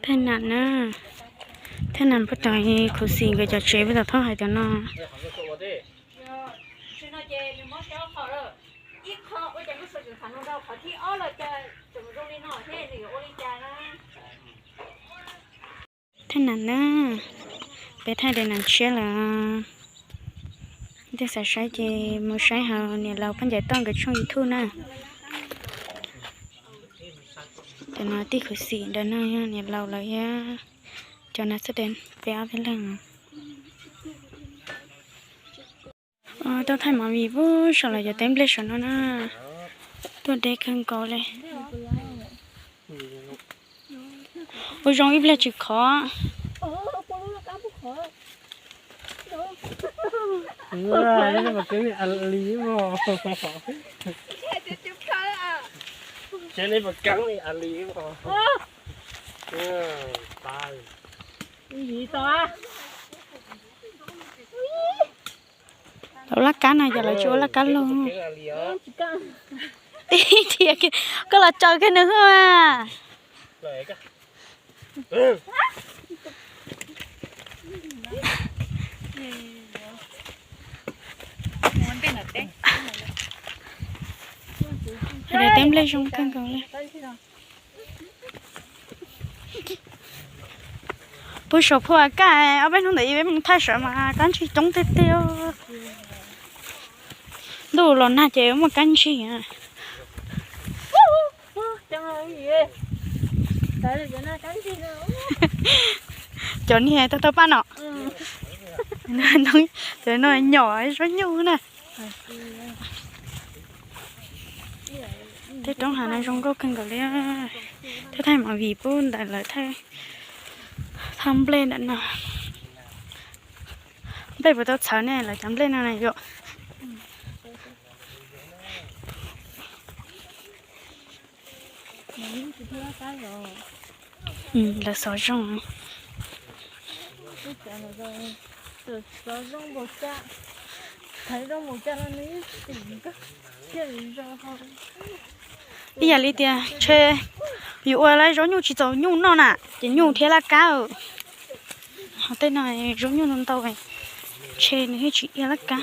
Thaij nam na, thaij nam puag tom khuv xim nkawd cov tsev puag tom thaub hais tias no. Thaij nam na, peb thaij daim nam tshiab lawm. Leej twg xav saib ces mus saib hauv niam laus Paj Ncais Toj nkawd tshooj YouTube na. Cov no tij khuv xim ntawm no yog niam laus lawv thiab cov nas xab dees peb ob peb leeg. Tuaj thaij movie puag saum lawv cov teb nplej saum no na. Tuaj deb kawg nkaus li. Ua zoo ib pliag tsis khov. Ua laj kab no yog lawv tsis ua laj kab lug. Tib tiag, koj los tsaws kiag nws hwj mas. Lawv teb nplej zoo kawg nkaus li. Puag saum phuaj kaj, ob peb hnub ntawd ib peb mus thaij sawv mas kab ntsig coob tiag tiag. Ntuj los nag ces muaj kab ntsig. Cov niag tau paj no, cov no nyom zaub nyuj na. Tej roob hav no zoo nkauj kawg nkaus li. Thiab thaij movie pub ntawm lawv thaj nplej ntawm no. Nplej puas tau txhawv ne, lawv cov nplej no na yom. Lawv xov zoo. Ib yam li tias ntshe yus ua lawv zaub nyuj tsis txaus nyuj noj na, ces nyuj thiab laj kab. Ho tej no zaub nyuj ntau ntau, ntshe nws thiaj tsis ia laj kab.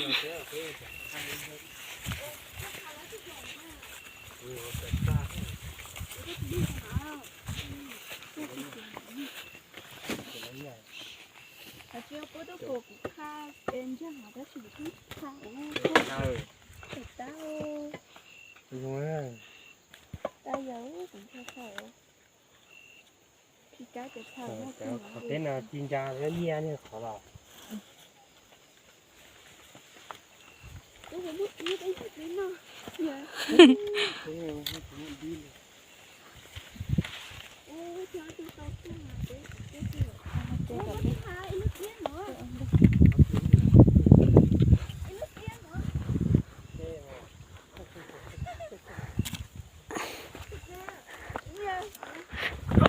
Qhov teb no ci ntsa nyiaj niag qhov los.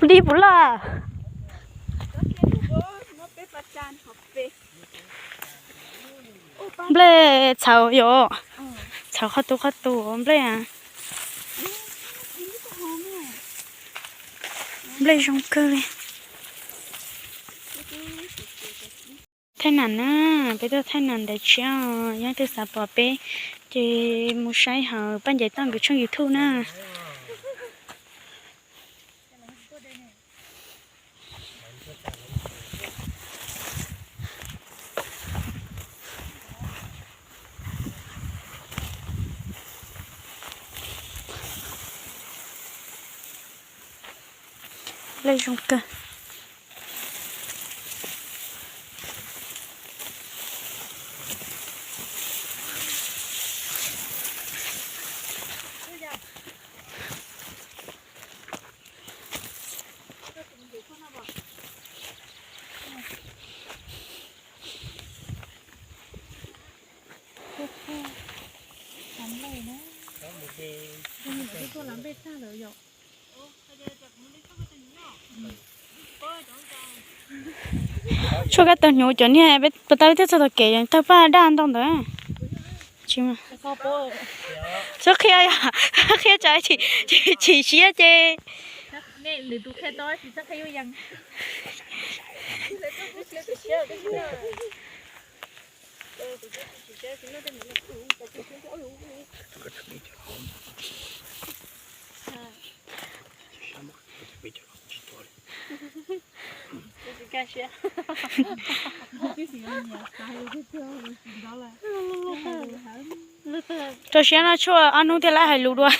Dib puv laj. Nplej txhaum yom, txhaum qhov tu qhov tu nplej. Nplej zoo kawg li. Thaij nam na, peb tuaj thaij nam ntawm tshiab, yog leej twg xav pom peb ces mus saib hauv Paj Ncais Toj nkawd tshooj YouTube na. Nplej zoo kawg. Tshuaj kab tawg hnyuv cov niag peb tau ib tug txog tau kev tawg paj daj ntau ntawd. Tsis qhia, qhia tsam chim siab ces. Nej lwm tus qhia tau tsis txhob qhia yuj yees. Rau siab no tshuaj ob hnub thiaj li hais lus dua.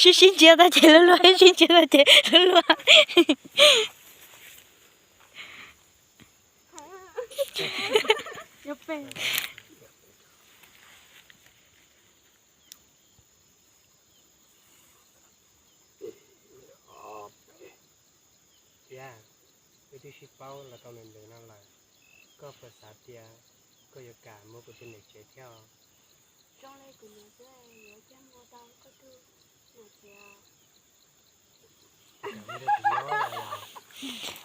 Sib sib ntsia tag ces luag luag, sib sib ntsia tag ces luag luag. Thiab, wb twb sib paub los tau ntev ntev no lawm, koj puas xav tias koj yuav kam mus kuv tus niam tsev thiab? Zoo li kuv niam xwb yuav coj mus tau koj tus niam tsev. Kam mus rau tus no los?